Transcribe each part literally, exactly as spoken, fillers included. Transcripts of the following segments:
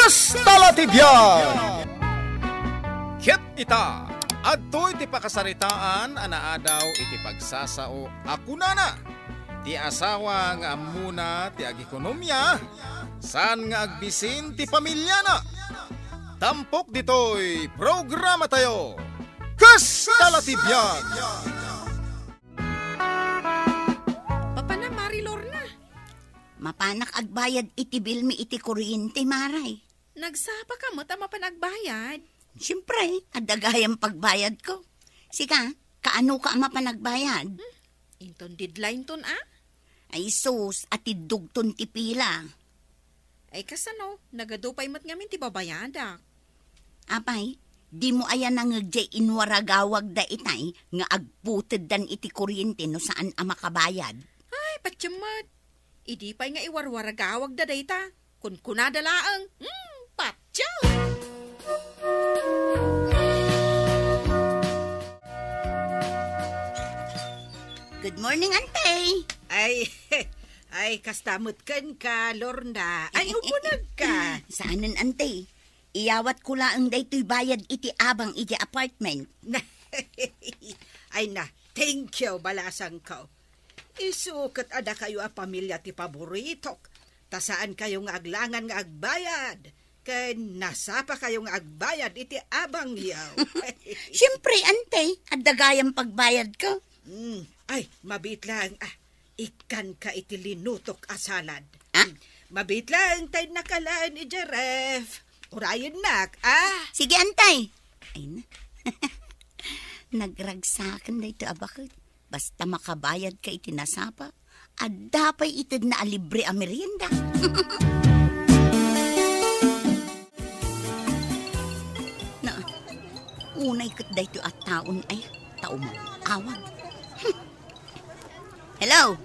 Kasta la ti biag! Ket ita, adtoy ti pakasaritaan a naadaw iti pagsasao a kunana, ti asawa nga ammona ti agikonomia, saan nga agbisin ti pamiliana. Tampok ditoy programatayo, Kasta la ti biag! Mapana, Mari Lorna? Mapanak agbayad iti bilmi iti kuryente, Maray. Nagsapaka met a mapan agbayad? Siempre, adda gayam pagbayadko. Sika, kaanoka a mapan agbayad? Hmm, inton deadline ton, a? Ay sus, atiddogton ti pila. Ay kasano, nagadu pay met ngamin ti babayadak. Apay, dimo aya nangngeg jay inwaragawagda itay nga agputeddan iti kuryente no saan a makabayad? Ay, patiem met. Idi pay nga iwarwaragawagda dayta, kunkunada laeng, hmm, patiem! Good morning, Ante. Ay, ay, kasta met kenka, Lorna. Ay, umunegka. Saanen, Ante. Iyawatko laeng daytoy bayad iti abang iti apartment. Ay na, thank you, balasangko. Isu ket adda kayo a pamilia ti paboritok, ta saan kayo nga aglangan nga agbayad, ken nasapa kayo nga agbayad iti abangyo. Siempre, Ante, adda gayam pagbayadko. Hmm. Ay, mabiit laeng, ah, ikkanka iti linutok a salad. Ah? Hmm. Mabiit laeng ta innaka laeng idiay ref. Urayennak, ah. Sige, Ante. Ay na. Nagragsaken daytoy a baket. Basta makabayadka iti nasapa, adda pay itedna a libre a merienda. Na, unay ket daytoy a taon ay, ta umawag. Hmm. Hello?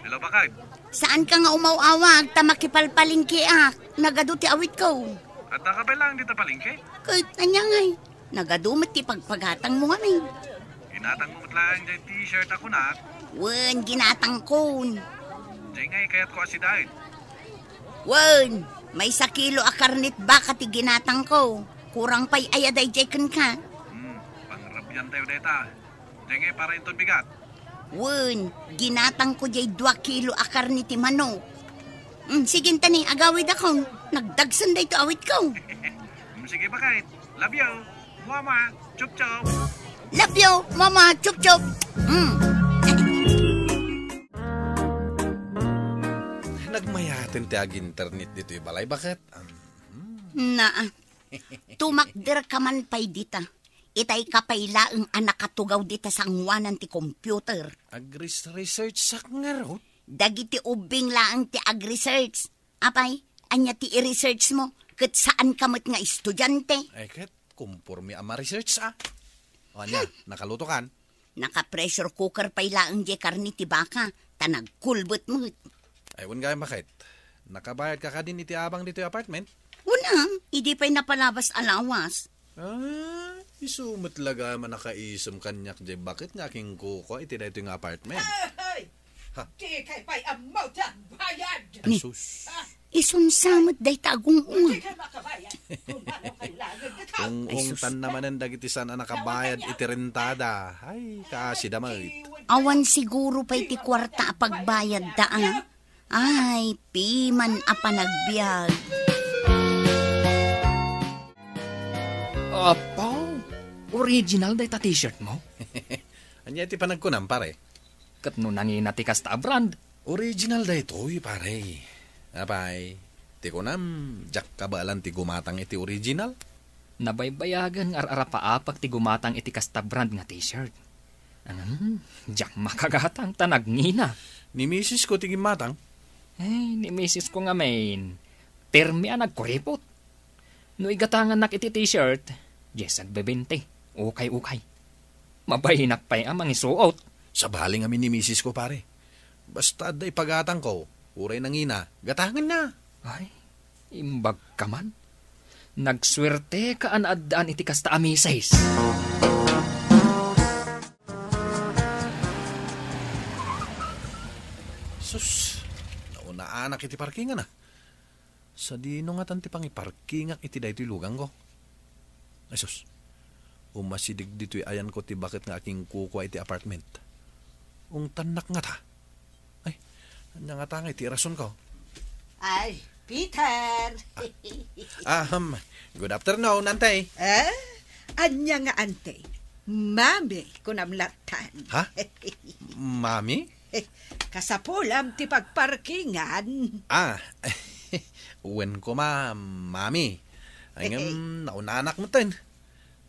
Hello, baket. Saanka nga umaw-awag ta makipalpalengkeak? Nagadu ti awitko. Addaka pay laeng dita palengke? Ket ania ngay? Nagadu met ti pagpagatangmo ngamin. Ginatangmo met laeng jay t-shirt a kunak. Wen, ginatangkon. Jay ngay kayatko a sidaen. Wen, maysa kilo a karnet baka ti ginatangko. Kurang pay aya dayjay kenka. Hmm, pangrabiantayo dayta. Jay ngay para inton bigat. Wen, ginatangko jay dua kilo a karne ti manok. Mm, sige, intani, agawidakon. Nagdagsen daytoy awitko. Mm, sige, baket. Love you. Mama, chup chup. Love you, Mama, chup chup. Mm. Nagmayaten ti ag-internet ditoy balay, baket. Um, hmm. Naa. Tumakderka man pay dita. Itay ka pay laeng a nakatugaw dita sangoanan ti computer. Agres-researchak ngarud? Dagiti ubbing laeng ti agresearch. Apay, ania ti i-research mo? Ket saanka met nga estudiante. Ay, ket, kumpormi a ma-research, a. O, ania, nakalutokan? Naka-pressure cooker pay laeng jay karne ti baka, ta nagkulbet met. Ay, wen gayam, baket. Nakabayadka kadin iti abang ditoy apartment? Wen, idi pay napalabas a lawas. Ah, isu met la gayam a nakaisem kaniak jay baket nga akinkukua iti daytoy nga apartment. Ay! Ha? Di kay pay ammo ti agbayad! Ay, ni, sus. Ah! Isunsa met dayta agung-ungan. Di kay makabayad. Kung ano kailangan ka. Ay, sus. Ung-ungtan na manen dagiti saan a nakabayad iti rentada. Ay, kaasi da met. Awan siguro pay ti kuarta a pagbayadda, a? Ay, piman a panagbiag. Apo, original dayta t-shirt mo? Ania ti panagkunam, pare? Ket no nangina ti kasta a brand? Original daytoy, pare. Apay, ti kunam, diak kabaelan ti gumatang iti original? Nabaybayagen nga ar-arapaapak ti gumatang iti kasta brand nga t-shirt. Ngem, diak makagatang ta nagngina. Ni misis ko ti gimmatang. Eh, ni misis ko ngamin, permi a nagkuripot. No igatangannak iti t-shirt, dies agbebente. Ukay-ukay. Mabainak pay a mangisuot. Sabali ngamin ni misis ko, pare. Basta adda ipagatangko, uray nangina, gatangenna. Ay, imbag ka man. Nagsuerte ka a naaddaan iti kasta a misis. Sus, naunaanak iti parkingan, a. Sadino ngatan ti pangiparkingak iti daytoy lugangko? Ay sus, umasideg ditoy ayanko ti baket nga akinkukua iti apartment. Ungtannak ngata. Ay, ania ngata ngay ti irasonko? Ay, Peter! Ah, um, good afternoon, Ante. Eh? Ania nga Ante? Mami, kunam lattan. Ha? Mami? Kasapulam ti pagparkingan. Ah, wen koma, Mami. Ay, ngem, naunanak metten.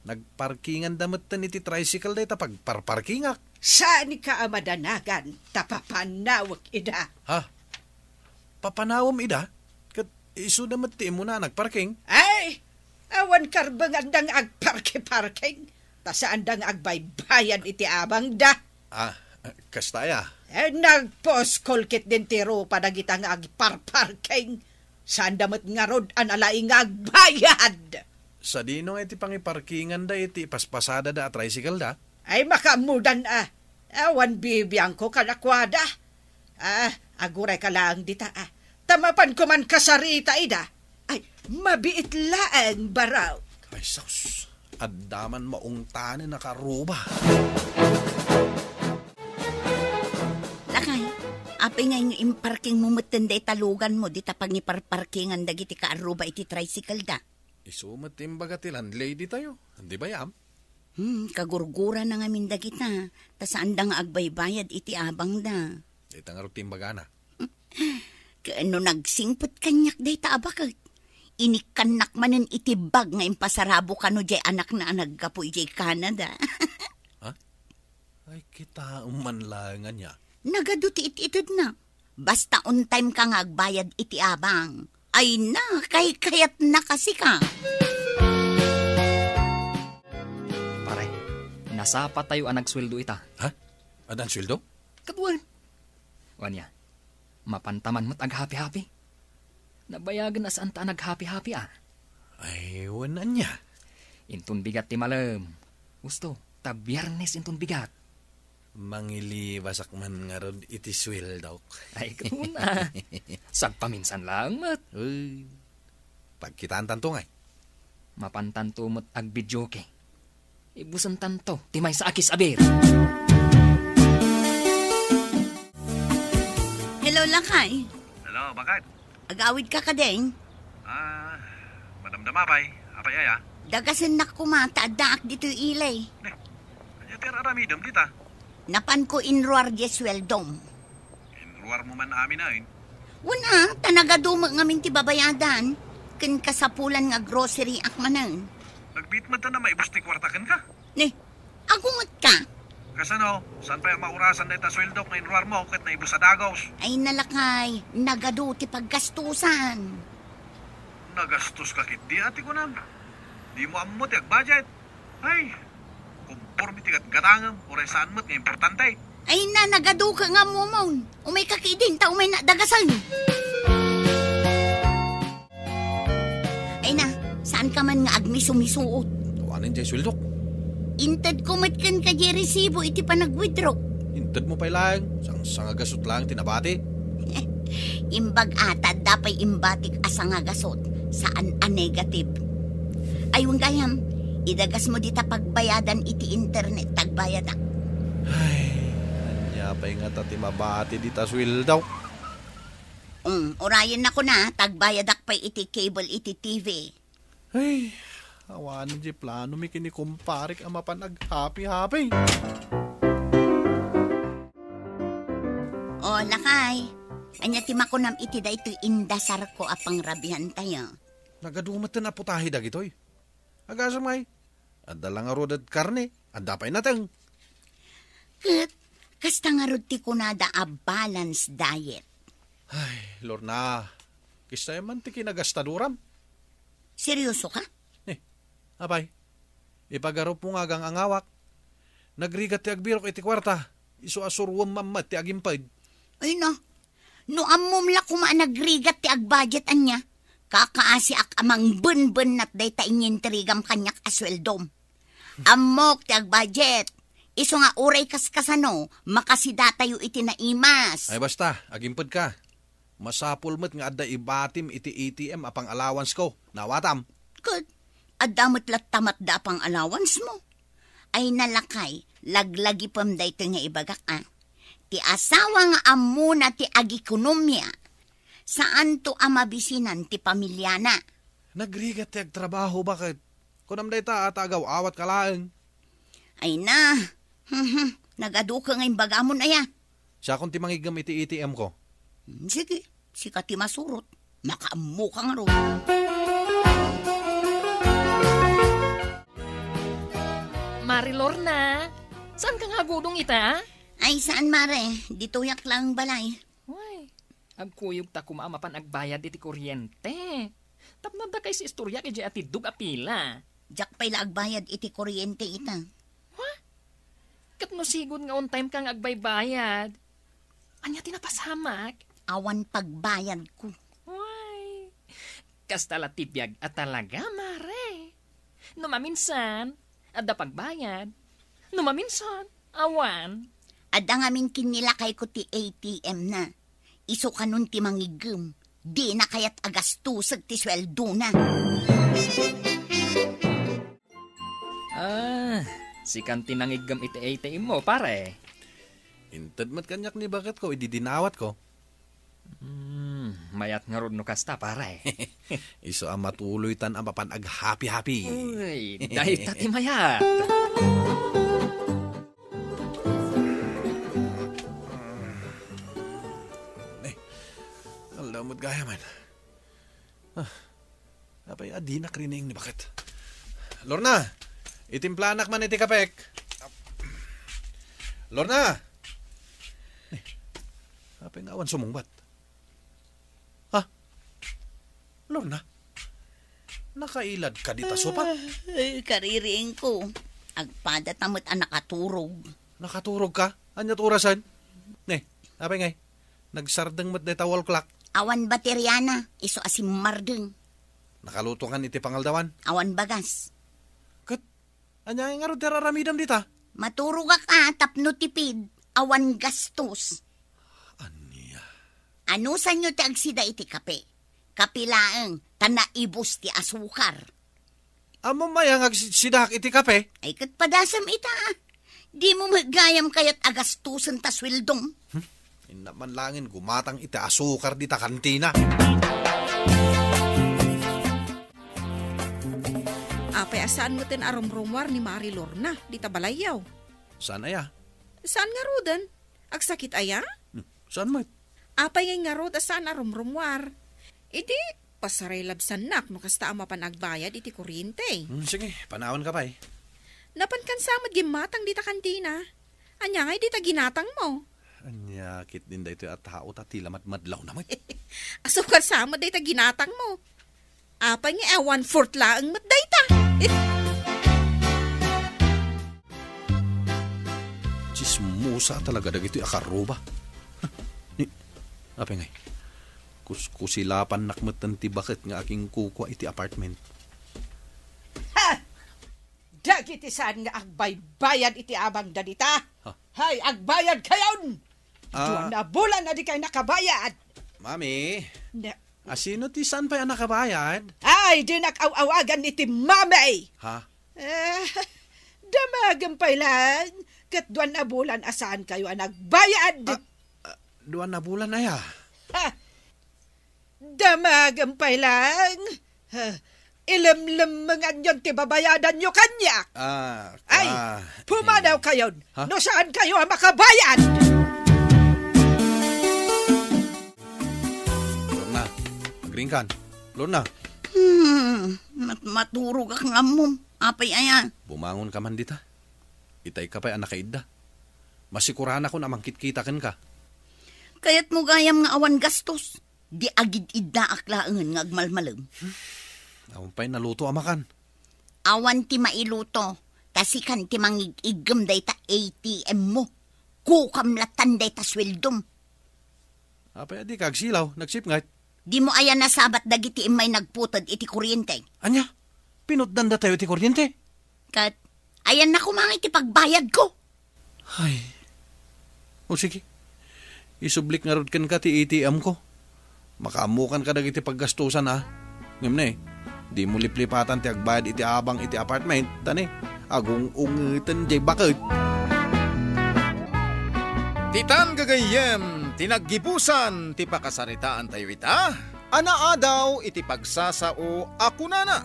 Nagparkinganda metten iti tricycle dayta pagparparkingak. Saan ka a madanagan ta papanawek ida? Ha? Papanawem ida? Ket isuda met ti immuna a nagparking? Ay, awan karbenganda nga agparki-parking, ta saanda nga agbaybayad iti abangda. Ah, kasta aya? Eh, nagpuskol ketdin ti rupa dagita nga agparparking. Saanda met ngarud a nalaing nga agbayad. Sadino nga iti pangiparkinganda iti ipaspasadada a tricycle da? Ay, makaammodan a. Awan bibiangko kadakuada. Ah, aguray ka laeng dita, ah. Ta mapan ko man kasarita ida. Ay, mabiit laeng, barok. Ay, sus. Adda man maungtanen a karuba. Lakay, apay nga inyo imparking mo metten dayta lugan mo, dita pangiparparkingan dagiti kaarruba iti tricycle da? Isu met ti imbaga ti landlady tayo. Di bayam? Hmm, kagurgurana ngamin dagita, ta saanda nga agbaybayad iti abangda. Dayta ngarud ti imbagana. Ken no nagsingpet kaniak dayta a baket, inikkannak manen iti bag nga impasarabo kano diay anakna a naggapu idiay Canada. Ha? Ay, kitaem man laeng ania. Nagadu ti it-itedna. Basta on time ka nga agbayad iti abang. Ay na, kaykayatna kasi ka. Pare, nasapa tayo a nagsueldo ita. Ha? Addan sueldo? Kaduen. Wania, mapantaman met aghapi-hapi. Nabayagen a saan ta a naghapi-hapi a. Ay, wen ania? Inton bigat ti malem. Husto, ta Biyernes inton bigat. Mangilibasak man ngarud iti sueldok. Ay, kuna. Sagpaminsan laeng met. Uy, pagkitaantanto ngay. Mapantanto met agbideoke. Ibusentanto ti maysa a kiss a beer. Hello, lakay. Hello, baket? Agawid ka kadeng? Ah, madamdama pay. Apay aya? Dagasennak koma ta addaak ditoy ilay. Ne, ania ti ar-aramidem dita? Napanko inruar diay sueldom. Inruar mo man amin, ain? Wen a, ta nagadu met ngamin ti babayadan. Ken kasapulan nga grocery ak manen. Nagbiit met a maibus ti kuarta kenka? Ne, agunget ka? Kasano? Saan pay a maurasan dayta sueldok nga inruar mo ket naibus a dagus? Ay, nalakay, nagadu ti paggastusan. Nagastos ka ketdi, ati kunam. Di mo ammo ti agbudget. Ay, kumporme ti gatgatangem, uray saan met nga importante. Ay na, nagadu ka nga, Momon. Umay ka kidin, ta umay na dagasen. Ay na, saan ka man nga agmiso-misuot? Awanen jay sueldok. Inted ko met ken ka jay resibo iti panag-withdraw. Inted mo pay laeng, sangsangagasot laeng ti nabati. Imbag a ta adda pay imbatik a sangagasot, saan a negative. Ay, wen gayam, idagas mo dita pagbayadan iti internet, tagbayadak. Ay, ania pay ngata ti mabati dita sueldo? Um, urayen na kuna, tagbayadak pay iti cable iti T V. Ay, awanen jay plano mi ken ni kumparek a mapan aghapi-hapi. O, lakay, ania ti makunam iti daytoy indasarko a pangrabian tayo? Nagadu met ti naputahi dagitoy. Agasem ngay, adda la ngarud a karne, adda pay nateng. Ket, kasta ngarud ti kunada a balance diet. Ay, Lorna, kasta man ti kinagastaduram. Seryoso ka? Eh, apay, ipagarupmo nga agang-angawak. Nagrigat ti agbirok iti kuarta, isu a suruem man met ti agimped. Ay na, no ammom la koma a nagrigat ti agbudget ania, kakaasiak a mangbenbennat dayta inyintirigam kaniak a sueldom. Ammok ti agbudget. Isu nga uray kaskasano, makasidatayo iti naimas. Ay basta, agimped ka. Masapul met nga adda ibatim iti A T M a pang-allowance ko. Naawatam? Ket adda met latta matda a pang-allowance mo. Ay nalakay, laglagipem daytoy nga ibagak, a. Ti asawa nga ammona ti agikonomia, saanto a mabisinan ti pamiliana. Nagrigat ti agtrabaho, baket? Kunam dayta a ta agaw-awat ka laeng. Ay na, nagaduka nga imbagamon aya. Siakon ti mangiggem iti A T M ko. Hmm, sige, sika ti masurot. Makaammo ka ngarud. Mare Lorna, saan ka nga agudong ita? Ay, saan, Mare? Ditoyak lang balay. Way, agkuyog ta koma a mapan agbayad iti kuryente. Tapno adda kaysa istoryak idiay atiddog a pila. Diak pay la agbayad iti kuryente ita. Ha? Ket no sigud nga on time ka nga agbaybayad, ania ti napasamak? Awan pagbayad ko. Way, kasta la ti biag a talaga, Mare. No maminsan, adda pagbayad. No maminsan, awan. Adda ngamin kinnilakay ko ti A T M na. Isu kanon ti mangiggem. Dina kayat agastusek ti sueldona. Ah, sikan ti nangiggem iti A T M mo, pare. Inted met kaniak ni baket ko idi dinawat ko. Hmm, mayat ngarud no kasta, pare. Isu a matuloytan a mapan aghapi-hapi. Uy, dayta ti mayat. Eh, aldaw met gayam. Ah, apay a dinak rining ni baket? Lorna, itimplanak man iti kapek. Lorna! Eh, apay nga awan sumungbat? Ha? Lorna? Nakailad ka dita sopa? Ah, ay, kaririing ko. Agpada ta met a nakaturog. Nakaturog ka? Aniat orasen? Ne, apay ngay? Nagsardeng met dayta wall clock. Awan bateriana, isu a simmardeng. Nakaluto kan iti pangaldawan? Awan bagas. Ket, ania ngarud ti ar-aramidem dita? Maturogak a tapno tipid, awan gastos. Ania? Anusanyo ti agsida iti kape? Kape laeng, ta naibus ti asukar. Ammom aya nga agsidaak iti kape? Ay, ket padasem ita, a. Dimo met gayam kayat agastusen ta sueldom. Hmm? Inna man laengen gumatang iti asukar dita kantina. Apay a saan meten a rumrumuar ni Mari Lorna dita balayyo? Saan aya? Saan ngaruden? Agsakit aya? Hmm, saan met? Apay ngay ngarud a saan a rumrumuar? Idi, pasaray labsannak no kasta a mapan agbayad iti kuryente. Hmm, sige, panawanka pay. Napankan sa met gimmatang dita kantina. Ania ngay dita ginatangmo? Ania ketdin daytoy a tao ta ti la madmadlawna met. Asukar sa met dayta ginatangmo. Apay nga a one-fourth laeng met dayta. Tsismosa talaga dagitoy a karuba. Ni, apay ngay, kuskusilapannak metten ti baket nga akinkukua iti apartment. Ha! Dagiti saan nga agbaybayad iti abangda dita. Ha? Hay, agbayadkayon! Ah. Dua a bulan a dikay nakabayad. Mami, na, asino ti saan pay a nakabayad? Ay, dinak aw-awagan iti mami. Ha? Eh, damagem pay laeng, ket dua a bulan a saankayo a nagbayad. Ah, ah, dua a bulan aya? Ha? Damagem pay laeng. Ha, ilemlemmenganyon ti babayadanyo kaniak. Ah, ay, ah, pumadawkayon. Ha? No saankayo a makabayad. Lorna, agriingkan. Lorna. Hmm, mat-, maturogak nga ammom. Apay aya? Bumangonka man dita. Itay ka pay a nakaidda. Masikuranakon a mangkitkita kenka. Kayatmo gayam nga awan gastos. Di agid-iddaak laengen nga agmalmalem. Awan pay naluto a makan. Awan ti mailuto, ta sikan ti mangig-iggem dayta A T M mo. Kukam lattan dayta sueldom. Apay a dika agsilaw, nagsipnget? Dimo aya nasabat dagiti immay nagputed iti kuryente? Ania? Pinutdan datayo iti kuryente? Ket, ayanna koma nga iti pagbayadko. Ay. O sige. Isublik ngarud kenka ti A T M ko. Makaammokan kadagiti paggastusan, ha? Ngem ne, dimo liplipatan ti agbayad iti abang iti apartment, ta ne, agung-ungeten jay baket. Ditan gagayyem ti naggibusan ti pakasaritaantayo ita, a naadaw iti pagsasao a kunana,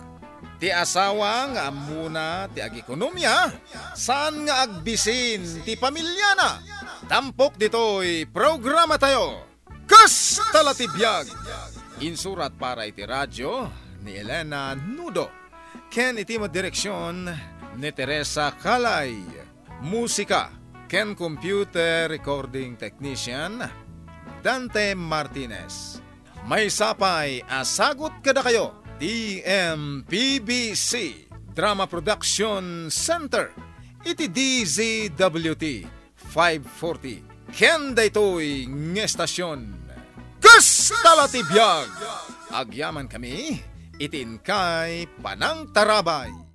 ti asawa nga ammona ti agikonomia, saan nga agbisin ti pamiliana. Tampok ditoy programatayo. Kasta la ti biag. Insurat para iti radio ni Elena Nudo, ken iti direksion ni Teresa Calay. Musika ken computer recording technician, Dante Martinez. Maysa pay a sagut kadakayo ti M P B C Drama Production Center iti D Z W T five forty. Ken daytoy nga estasion, kasta la ti biag. Agyaman kami iti inkay panangtarabay.